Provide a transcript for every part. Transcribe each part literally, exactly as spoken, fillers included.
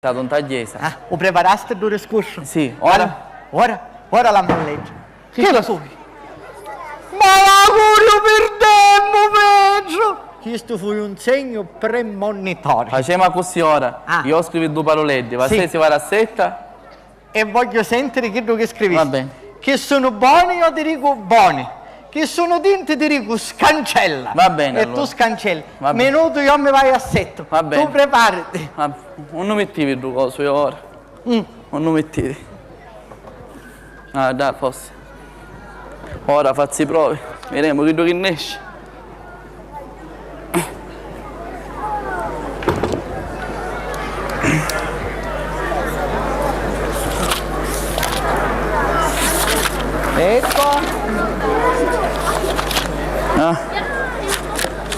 Statu nta chiesa. Ah, u preparasti ddu discursu? Sì, ora? Al-, ora, ora l'ammu a leggiri. Chi fu? Ma l'auguriu pirdemmu, Petru! Chistu fu un segnu premonitoriu. Facemu accussì ora. Ah. Iò scrivi ddu paruleddi, va. Sì. Sesi va rassetta. E vogghiu sentiri chiddu chi scrivisti. Va beni. Chi sunu boni, iò ti dicu boni. Chi sunu tinti, ti dicu scancella. Va beni, allura. E tu scancelli. Va beni. Minutu, iò mi vaiu a settu. Va beni. Tu prepariti. Va, unni mittivi ddu cosu, iò ora? Mm. Unni mittivi? Ah, dai, forsi. Ora fazzu i provi. Videmu chiddu chi nesci. Ecco. Ah.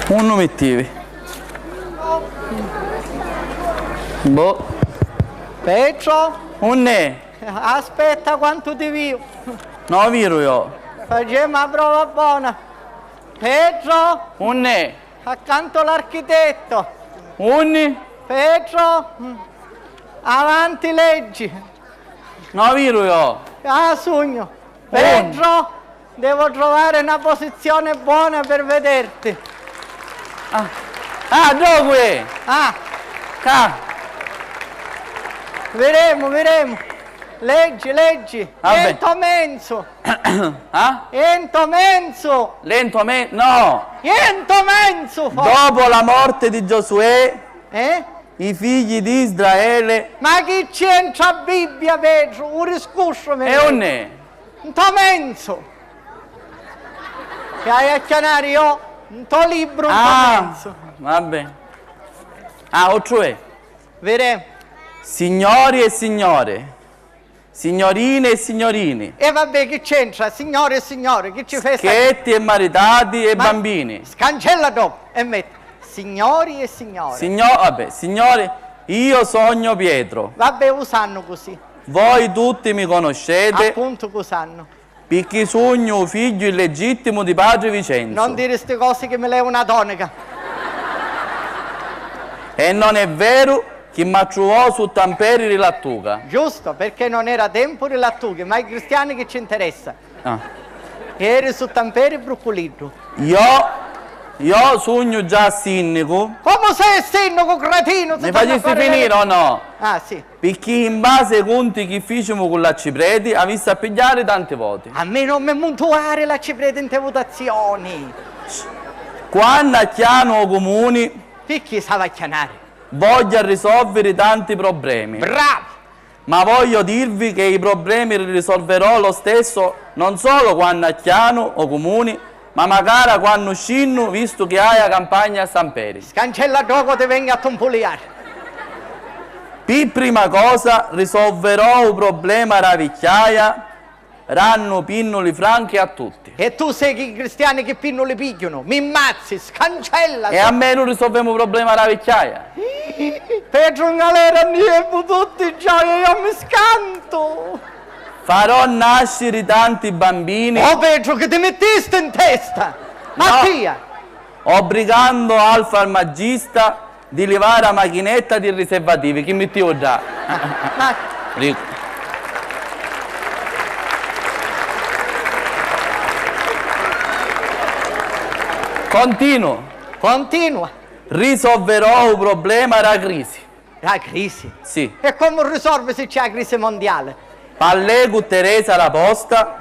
Unni mittivi? Boh. Petro? Unni? Aspetta, quantu ti viu. No, viru iò. Facemu a prova bona. Petro? Unni? Accantu l'architetto. Unni? Petro? Avanti, leggi. No, viru iò. Ah, sugnu. Petro? Devo trovare una posizione buona per vederti. Ah, ah, ddocu è? Ah. Ca. Viremu, viremu. Leggi, leggi. Vabbè. Ento menzu. Ah? Ento menzu. Lento me-, no. Ento menzu, fo- Dopo la morte di Giosuè, eh? I figli di Israele. Ma chi c'entra a Bibbia, Petru? U discursu mi. E unni? Nto menzu! Chi haiu a chianari iò? Nto libru, nto menzu. Ah, vabbè. Ah, otru è. Vede? Signori e signore, signorine e signorini. E vabbè, chi c'entra? Signori e signori, chi ci fai sta. Schetti e maritati e bambini. Scancella dopu e metti. Signori e signore. Signo-, vabbè, signori, io sogno Pietro. Vabbè, u sannu cusì. Voi tutti mi conoscete. Appuntu cu sannu. Picchì sugnu u figghiu illegittimu di patri Vicenzu. Non dire sti cosi chi mi levu na tonica. E non è veru chi m'attruvò sutta 'n peri ri lattuca. Giusto, perché non era tempu ri lattuchi, ma i cristiani chi ci interessa? Ah. Eri sutta 'n peri brucculiddu. Iò, iò sugnu già sinnicu. Comu sei sinnicu, cretinu? Mi facisti finiri o no? Ah, sì. Picchì in base ai cunti chi ficimu cu l'accipreti, avissi a pigghiari tanti voti. A me non mi muntuari l'accipreti nte vutazioni. Quannu acchianu o cumuni. Picchì s'ava a chianari? Vogghiu arrisolviri tanti problemi. Bravu! Ma voglio dirvi che i problemi li risolverò lo stesso non solo quannu acchianu o cumuni, ma macara quannu scinnu, vistu chi haiu a campagna a San Peri. Scancella ddocu ti vegnu a tumpuliari. Pi prima cosa risolverò u problema ra vicchiaia, rannu pinnuli franchi a tutti. E tu sei chi cristiani chi pinnuli pigghiunu, mi mmazzi, scancella. E almenu risolvemu u problema ra vicchiaia. Petru 'n galera nni jemu tutti, gioia, iò mi scantu. Farò nasciri tanti bambini. Oh Petru, chi ti mittisti 'n testa? A tia! Obbligando al farmacista di livari a machinetta di riservativi chi mittiu ddà. Ma. Ricu. Continuo. Continua. Risolverò u problema ra crisi. La crisi? Sì. E comu risorvi si c'è la crisi mondiale? Parlé cu Teresa la posta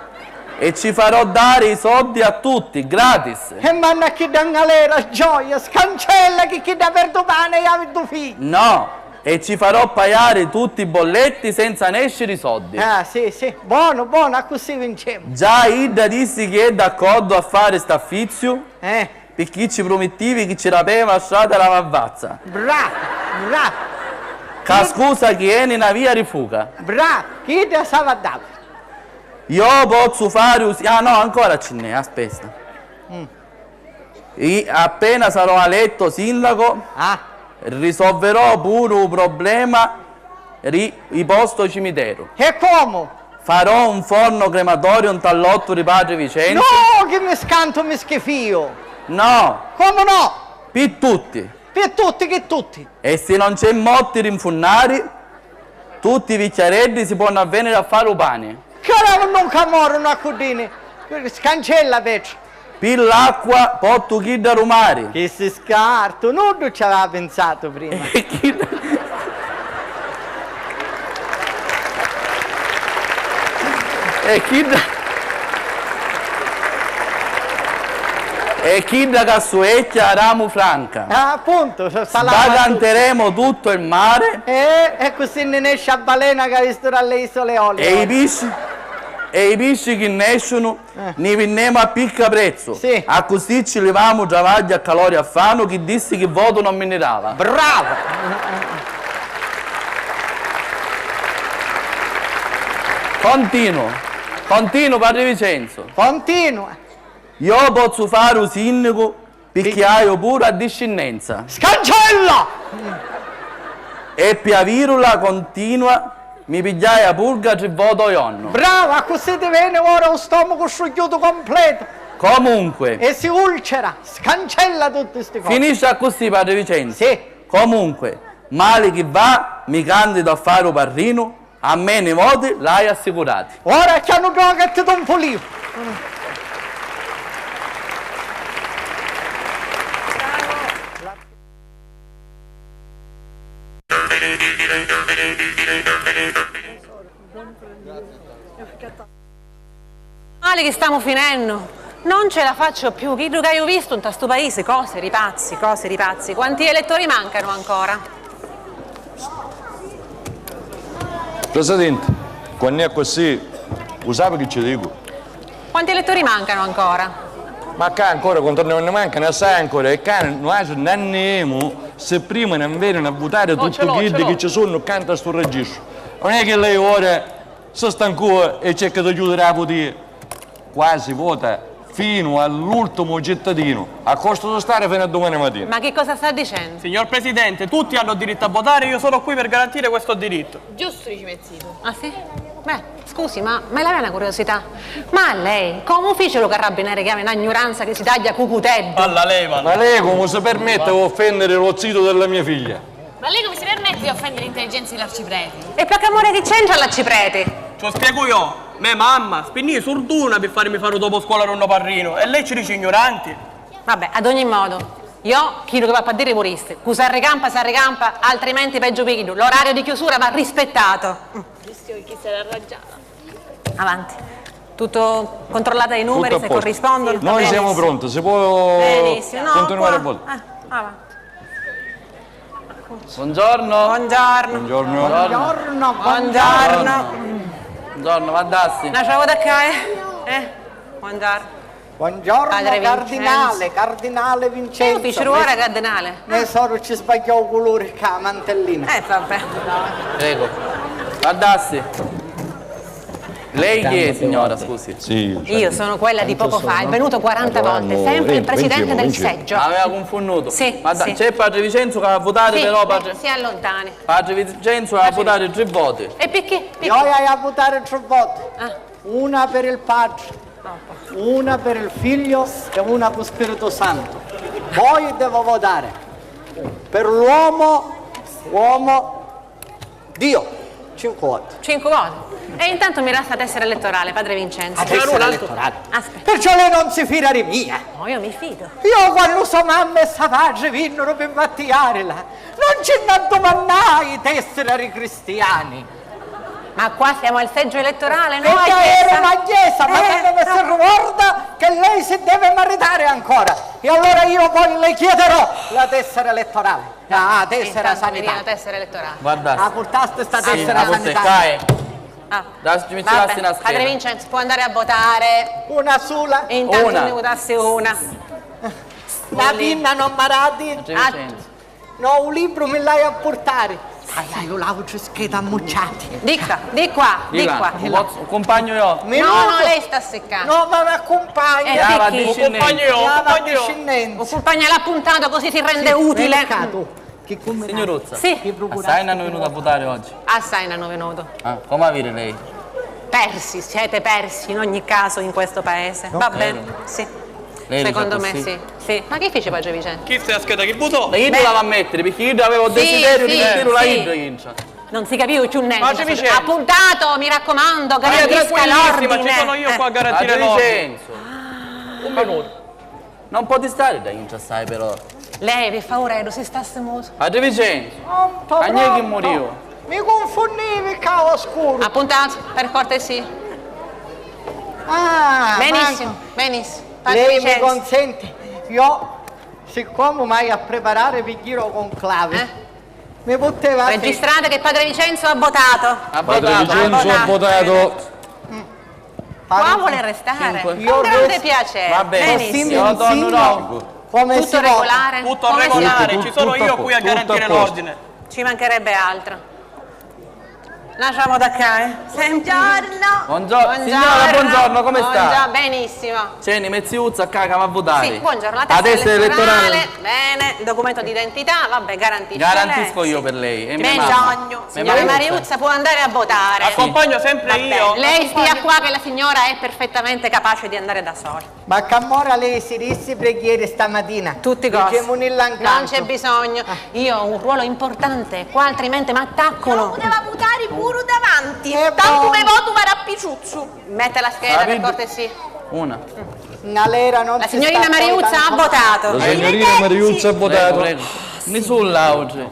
e ci farò dare i soddi a tutti, gratis. E manna a chidda 'n galera, gioia, scancella chi chidda perdi u pani e havi ddu figghiu. No, e ci farò paiari tutti i bolletti senza nesciri i soddi. Ah, sì, sì, bonu, bonu, accussì vincemu. Già idda dissi chi è d'accordu a fari st'affiziu. Eh. Picchì ci prumittivi chi ci rapeva a strata ra Mavazza. Bra-, bra-. Ca scusa chi eni na via ri fuga. Bra-, chidda s'ava a dà. Iò pozzu fari u si-, ah no, ancora ci nn'è, aspetta. Mm. I-, appena sarò aletto sindaco, ah, risolverò puru u problema ri-, i posto cimiteru. E comu? Farò un forno crematorio ntall'ottu ri patri Vicenzu. No, chi mi scantu, mi schifìu! No! Comu no? Pi tutti! Pi tutti, chi tutti? E si non c'è motti ri 'nfunnari? Tutti i vicchiareddi si ponnu avveniri a fari u pani. Caramu, nun ca morunu a cuddini! Scancella, Petru! Pi l'acqua pottu chidda ru mari. Chi si scartu, nuddu ci aveva pinsatu prima. E chidda. E chidda. E chidda ca suecchia aramu franca. Ah, appuntu, s-, salava. Sbacanteremo tutto il mare. Eh, e così ne nesce a balena ca ha visto dalle isole Eolie. E i pisci, e i pisci chi nesciunu, eh, ni vinnemu a picca prezzu. Sì. Accussì ci livamu travagghiu a Calori Affanu chi dissi chi votu non mi ni dava. Bravo! Continu, continu, padri Vicenzu. Continua. Io pozzu fari u sinnicu picchì haiu puru a discinnenza. Scancella! E pi avirula continua mi pigghiai a purga tri voti o iornu. Brava, accussì ti veni ora u stomacu strugghiutu completu. Comunque. E si ulcera, scancella tutti sti cosi. Finisci accussì, padri Vicenzu. Sì. Comunque, mali chi va, mi candidu a fari u parrinu. A me nivoti l'haiu assicurati. Ora chianu droga e ti tumpu l'iu. Mali chi stamu finennu! Non ce la faccio più, chiddu ca haiu vistu nta stu paisi, cosi ri pazzi, cosi ri pazzi. Quanti elettori mancanu ancora? Presidenti, quann'è accussì, u sapi chi ci dicu? Quanti elettori mancanu ancora? Ma ccà ancora quantu nni mancanu assai ancora, e ccà nuatri nn'annemu si prima non veninu a vutari tutti chiddi chi ci sunnu ccà nta stu registru. Non è chi lei ora si stancò e cerca di chiudiri a putia. Quasi vota finu all'ultimu cittadinu, a costu di stari finu a dumani matina. Ma chi cosa sta dicennu? Signor Presidente, tutti hanno diritto a votare, io sono qui per garantire questo diritto. Giustu dici me zitu. Ah sì? Beh, scusi, ma, ma l'avia na curiosità. Ma a lei, comu fici lu carrabbineri chi havi na gnuranza chi si tagghia cu cuteddu? Alla leva! Ma lei comu si permette di offendere lo zito della mia figlia? Ma lei come si permette di offendere l'intelligenza dell'arciprete? E pacamore chi c'entra l'arciprete? Ci lo spiego io. Me mamma spinnì surduna pi farimi fari u doposcuola ru no parrinu e lei ci dici ignuranti? Vabbè, ad ogni modo, io chiddu chi v'appu a diri vu dissi, cu s'arricampa s'arricampa, altrimenti peggio pi iddu, l'orario di chiusura va rispettato. Visti chi s'era arraggiata. Avanti. Tutto controllata, i numeri se corrispondono? Noi siamo pronti, si può continuare a votare. Benissimo. No, qua. Eh, avanti. Buongiorno. Buongiorno. Buongiorno. Buongiorno, buongiorno. Buongiorno, va dassi. N'atra vota ccà, eh? Eh? Buongiorno. Padre Vincenzo. Cardinale, Cardinale Vincenzo. Eh, io fici ora cardinale. Me soru ci sbagghiò u culuri ccà, a mantellina. Eh, vabbè. Prego. Va dassi. Lei chi è, signora, scusi? Sì, io. Io sono quella di poco fa, è venuto quaranta volte, sempre il presidente del seggio. Aveva confunnuto. Sì, sì. Ma da-, c'è padre Vicenzo che ha votato, però, padre, si allontani. Padre Vicenzo ha votato tre voti. E perché? Io ho votato tre voti. Ah. Una per il padre, una per il figlio e una per Spirito Santo. Poi devo votare per l'uomo, uomo, Dio, cinque voti. Cinque voti. E intanto mi dà sta tessera elettorale, padre Vincenzo. La tessera elettorale? Aspetta. Perciò lei non si fida di mia. No, io mi fido. Io quannu so mamma e sa patri vinnuru pi vattiarila, non ci nn'addumannai tessera ri cristiani. Ma qua siamo al seggio elettorale, no a chiesa. E già ero a chiesa, ma quando mi si ricorda che lei si deve maritare ancora, e allora io poi le chiederò la tessera elettorale. Ah, tessera sanitaria. Intanto mi dia la tessera elettorale. Guarda. Ah, purtasti sta tessera sanitaria. Ah, vabbè, padre Vincenzo, può andare a votare. Una sola? Intanto ne votassi una. La pinna non m'ha dati? Ah, no, u libru mi l'hai a purtari. Ai, ai, lu lavu ci scritu ammucciati. Di qua, di qua, di qua. Di là, u compagnu io. No, no, lei sta seccando. No, ma m'accumpagna. Eh, va discinnenza. Va discinnenza. U compagnu l'ha appuntato, così si rende utile. Signoruzza, sì. Assai n'hannu venuto a votare oggi? Assai n'hannu venuto. Ah, comu a viri lei? Persi, siete persi in ogni caso in questo paese. Va bene, sì. Secondo me sì, sì. Ma chi fici padre Vicenzo? Chi stai a scheda chi votò? Ma iddu l'ava a mettiri, perché iddu aveva u desideriu di mettirula iddu intra. Non si capiu cchiù nenti. Appuntato, mi raccomando, garantisca l'ordine. Ci sono io qua a garantire l'ordine. Patricenzo. Un minuto. Non poti stari ddà intra assai, però. Lei, pi favuri, si stassi mutu. Patricenzo. Pronto, pronto. Chi muriu? Mi cunfunnivi ccà ô scuru. Appuntato, per cortesia. Ah, benissimo, benissimo. Lei mi consente? Io, siccomu m'haiu a preparari pi jiri ô conclavi. Eh? Mi putteva. Registrate che padre Vicenzo ha votato. Ha votato. Padre Vicenzo ha votato. Qua vuole restare? Con grande piacere. Va bene. Benissimo. Io torno dopo. Tutto regolare? Tutto regolare, ci sono io qui a garantire l'ordine. Ci mancherebbe altro. Lasciamo da qua, eh? Senti. Buongiorno. Buongiorno. Signora, buongiorno, come sta? Buongiorno, benissimo. C'è me ziuzza ccà ca va a votari. Sì, buongiorno, la tessera elettorale. Bene, il documento d'identità, vabbè, garantisco. Garantisco io per lei. E mia mamma. Signora Mariuzza può andare a votare. Accompagno sempre io. Lei stia qua che la signora è perfettamente capace di andare da sola. Ma c'ammora lei si dissi preghieri stamatina? Tutti cosi. Dicemmunilla 'n cantu. Non c'è bisogno. Io ho un ruolo importante, qua altrimenti m'attaccano. Però puteva vutari puru davanti. Tantu me votu va dâ Piciuzzu. Mette la scheda, per cortesia. Una. La signorina Mariuzza ha votato. La signorina Mariuzza ha votato. Prego, prego. Ni su l'autri.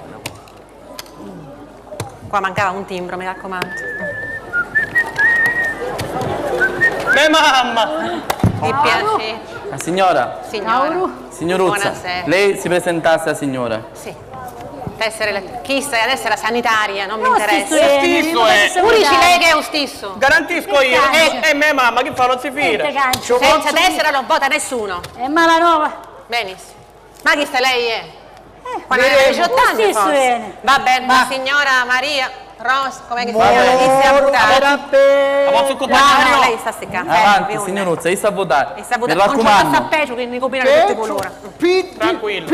Qua mancava un timbro, mi raccomando. Me mamma! Mi piace. La signora. Signora. Signuruzza, buonasera. Lei si presentasse a signora. Sì. Tessera ele-, chista adesso è la sanitaria, non mi interessa. Lo stesso è. Pure dici lei che è lo stesso. Garantisco io. E, e me mamma, che fa, non si fida? Senza tessera non vota nessuno. È malanova. Benissimo. Ma chista lei è? Eh, quando aveva diciotto anni, forse. Va bene, ma signora Maria Rosa, come che si chiama? Issa a votari. La posso accompagnare io? No, no, lei sta zicca. Avanti, signuruzza, issa a votari. Issa a votari. Mi raccomando. Non c'è passa peggio che ne combinano tutti colori. Tranquillo.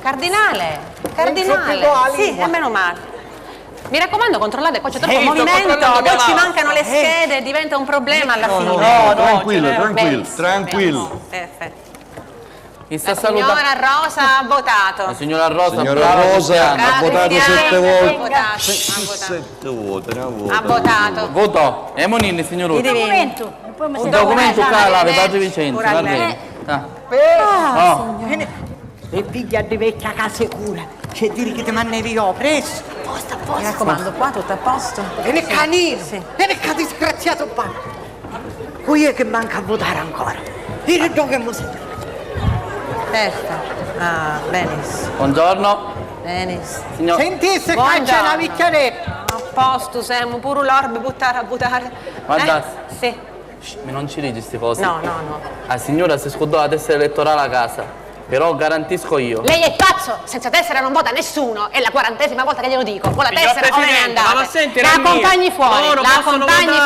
Cardinale, cardinale. Sì, e meno male. Mi raccomando, controllate, qua c'è troppo movimento, poi ci mancano le schede, diventa un problema alla fine. No, no, tranquillo, tranquillo, tranquillo. Perfetto. La signora Rosa ha votato. La signora Rosa, brava cristiana, ha votato sette volte. Ha votato. Sette volte, una volta. Ha votato. Votò. E mo ninni, signor Russo. Un documento. Un documento qua l'avete dato Vicenza, guarda. Ah, signora. E pigghia di vecchia casa cura, c'è diri chi ti mannevi io, presto. Apposta, apposta. Mi raccomando, qua tutto a posto? Veni canino, veni ca disgraziato qua. Cu è che manca a votare ancora? Io dove che mo si trova? Certo. Ah, benissimo. Buongiorno. Benissimo. Signor. Sentisse, qua c'è una vicchiaretta. A posto, semu puru l'orbi buttare a votare. Guarda. Sì. Shh, ma non ci dici sti cosi. No, no, no. La signora si scordò la tessera elettorale a casa, però garantisco io. Lei è pazzo! Senza tessera non vota nessuno, è la quarantesima volta che glielo dico. Con la tessera o me ne andate. Ma la accompagni fuori, la accompagni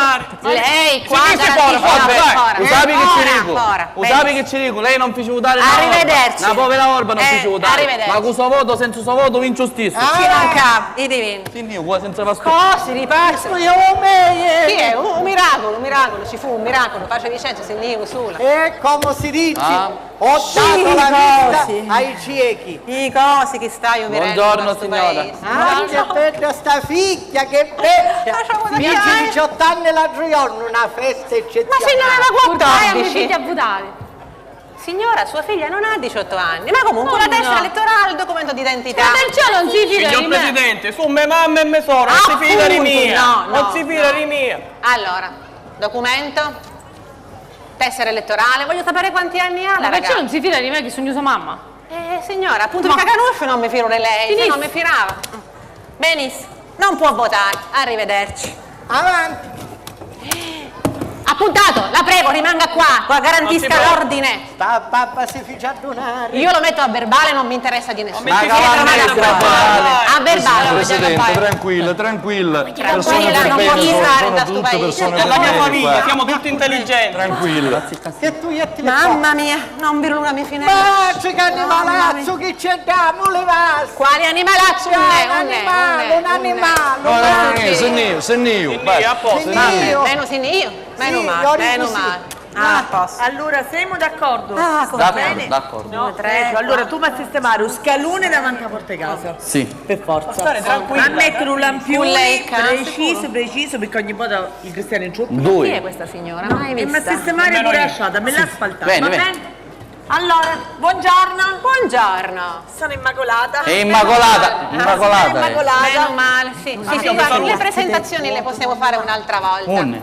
fuori. Lei qua garantisce. Vabbè, lo sai che ci dico? Lo sai che ci dico? Lei non fece votare una orba. Arrivederci. Una povera orba non fece votare. Arrivederci. Ma con suo voto, senza suo voto, vince lo stesso. Ci mancava, i divini. Sì, io qua senza Pasquale. Cosi riparsi. Chi è? Un, un miracolo, un miracolo, ci fu un miracolo, pace Vicenza, si ne iu sula. E come si dice, ho dato la vista ai ciechi. I cosi che staiu virennu. Buongiorno, signora. Ah, che bella sta figlia, che bella. Fici diciotto anni l'altro giorno, una festa eccezionale. Ma signora, aveva quattordici. Figlia a votare. Signora, sua figlia non ha diciotto anni, ma comunque la tessera elettorale, il documento d'identità. Ma perciò non si fida di me? Signor Presidente, su me mamma e me sora, non si fida di mia. No, no, non si fida di mia. Allora, documento, tessera elettorale, voglio sapere quanti anni ha la ragazza. Ma perciò non si fida di me che sugnu sua mamma? Eh, signora, appunto, perché conosco, non mi fido di lei, se no mi fidava. Benissimo, non può votare. Arrivederci. Avanti. Appuntato, la prego, rimanga qua, qua garantisca l'ordine. Sta babba si fici addunari. Io lo metto a verbale, non mi interessa di nessuno. Ma a verbale, a verbale. Presidente, tranquilla, tranquilla. Tranquilla, non posso stare da sto paese. È la mia famiglia, siamo tutti intelligenti. Tranquilla. Che tu jetti. Mamma mia, non vi l'una mi finestra. Ma c'è che animalazzu che c'è da, mo le vas. Quale animalazzu? Un animale, un animale. No, no, no, no, se ne io, se ne io, basta. Meno se ne io, meno male, meno male. Ah, a postu. Allura semu d'accordu? Ah, d'accordu, d'accordu. No, Sergio, allura tu m'ha sistemari u scaluni davanti a porta di casa. Sì. Pi forza. A mettiri u lampiuni precisu, precisu, pirchì ogni vota i cristiani intruppi. Dui. Chi è questa signora? Mai vista. E m'ha sistemari puru a strata, mi l'ha asfaltata, va bene? Allora, buongiorno. Buongiorno. Sono Immacolata. È Immacolata, Immacolata. Meno male, sì. Sì, sì, guardi, le presentazioni le possiamo fare un'altra volta. Avanti.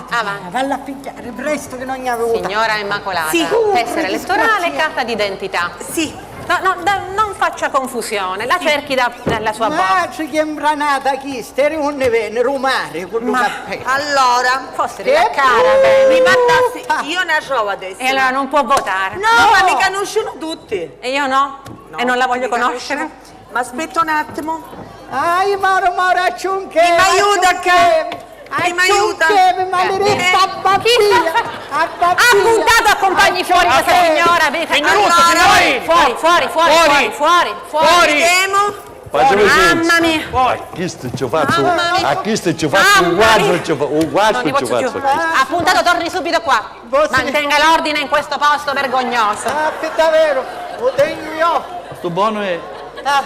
Avanti. Valla a pigghiari presto che non ne avevo. Signora Immacolata, tessera elettorale e carta d'identità. Sì. No, no, da- non faccia confusione, la cerchi da- dalla sua borsa. Ma ci che imbranata chi? Steri unni veni, rumari, cu ddu cappellu. Allora, forse la cara, mi mandassi, io ne trovo adesso. E allora non può votare. No, ma mi conoscono tutti. E io no? E non la voglio conoscere? Ma aspetta un attimo. Ai, moro, moro, acciunchemi, mi aiuta, acciunchemi, mi aiuta. Acciunchemi, maledetta babbia, a babbia. Appuntato, accompagni fuori questa signora, vedi? Signora, fuori, fuori, fuori, fuori, fuori, fuori. Mamma mia. A chistu ci faccio, a chistu ci faccio un quadro, ci fa- un quadro ci faccio a chistu. Appuntato, torni subito qua. Mantenga l'ordine in questo posto vergognoso. Ah, pi daveru, u tegnu io. Stu bonu è. Ah,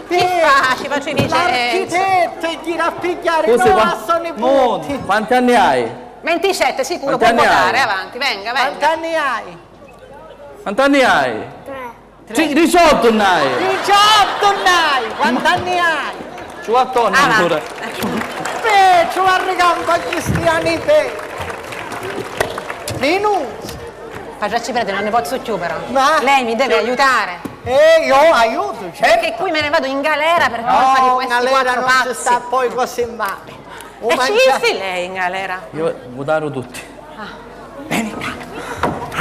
chi fa? Ci faccio i dice. L'architetto e gira a pigghiari no a so niputi. Quanti anni hai? Ventisette, sicuro, può votare, avanti, venga, venga. Quanti anni hai? Quanti anni hai? Tre. Sì, diciotto nn'hai! Diciotto nn'hai! Quant'anni hai? Ci va attorno ancora. Beh, ci va ricampa cristianità! Minuti! Facciaci vedere, non ne posso più però. Ma? Lei mi deve aiutare. Eh, io aiuto, certo! Perché qui me ne vado in galera per colpa di questi quattro pazzi. No, in galera non si sta poi così male. E ci sti lei in galera? Io votaro tutti. Ah. Veni ccà.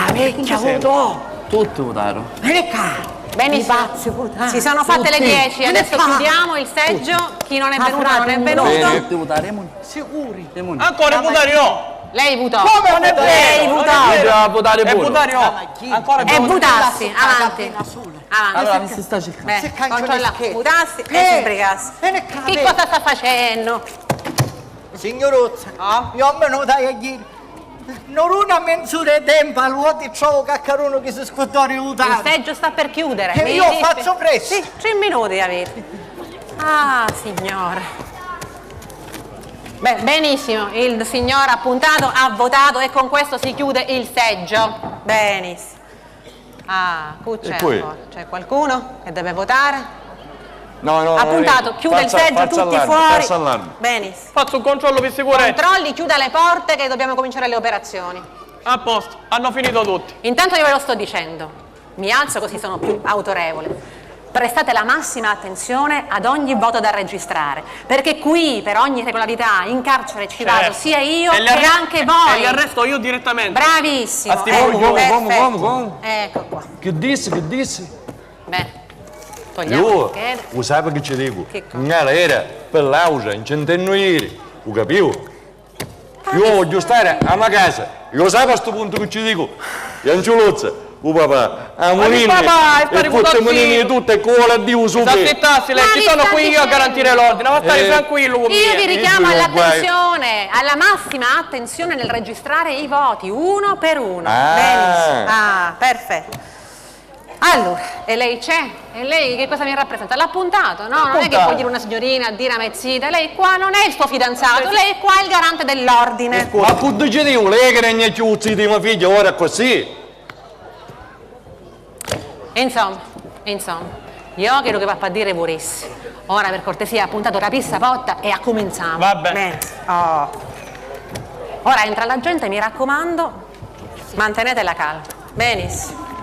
A vecchia votò. Tutti votaro. Veni ccà. Benissimo. I pazzi votaro. Si sono fatte le dieci, adesso chiudiamo il seggio. Chi non è venuto non è venuto. Tutti votaremu. Sicuri. Ancora votari io. Lei votò. Come votari? Lei votò. Io devo votare pure. E votari io. Ancora devo votare. E votassi, avanti. Avanti. Allora, mi si sta cercando. Beh, controlla, mutassi e si sbrigassi. Che cosa sta facendo? Signuruzza, io me ne vutaiu a ghiri. Non una menz'ura di tempu, a lu voti trovu caccarunu chi si scurdò di vutari. Il seggio sta per chiudere. E io faccio presto. Sì, tre minuti avete. Ah, signore. Beh, benissimo, il signor appuntato ha votato e con questo si chiude il seggio. Benissimo. Ah, cu c'è ancora? C'è qualcuno che deve votare? No, no, no. Appuntato, chiuda il seggio, tutti fuori. Benissimo. Faccio un controllo per sicurezza. Controlli, chiuda le porte che dobbiamo cominciare le operazioni. A posto, hanno finito tutti. Intanto io ve lo sto dicendo, mi alzo così sono più autorevole. Prestate la massima attenzione ad ogni voto da registrare, perché qui per ogni irregolarità in carcere ci vado sia io che anche voi. E li arresto io direttamente. Bravissimo. Ecco, perfetto. Ecco qua. Chi dissi, chi dissi? Beh, togliamo le schede. Lu sapi chi ci dicu? Nn'era pi l'autra, non ci intennu iri, u capiu? Io vogghiu stari a me casa. Io sapi a stu puntu chi ci dicu? Ianciuluzza, u papà, amuninni e futtimunini tutti e cu voli a Diu supi. S'assittassi lei, ci sono qui io a garantire l'ordine, ma stari tranquillu cu mia. Io vi richiamo all'attenzione, alla massima attenzione nel registrare i voti, uno per uno. Benissimo. Ah, perfetto. Allora, e lei c'è? E lei che cosa mi rappresenta? L'appuntato, no? Non è che può dire una signorina, dire a me zita, lei qua non è il suo fidanzato, lei qua è il garante dell'ordine. Ma cu dicidiu lei che non è più zita di mia figlia, ora così? Insomma, insomma, io chiddu chi v'appi a dire vu dissi. Ora per cortesia, appuntato, rapissi a porta e accuminzamu. Va bene. Bene. Oh. Ora entra la gente, mi raccomando, mantenete la calma. Benissimo.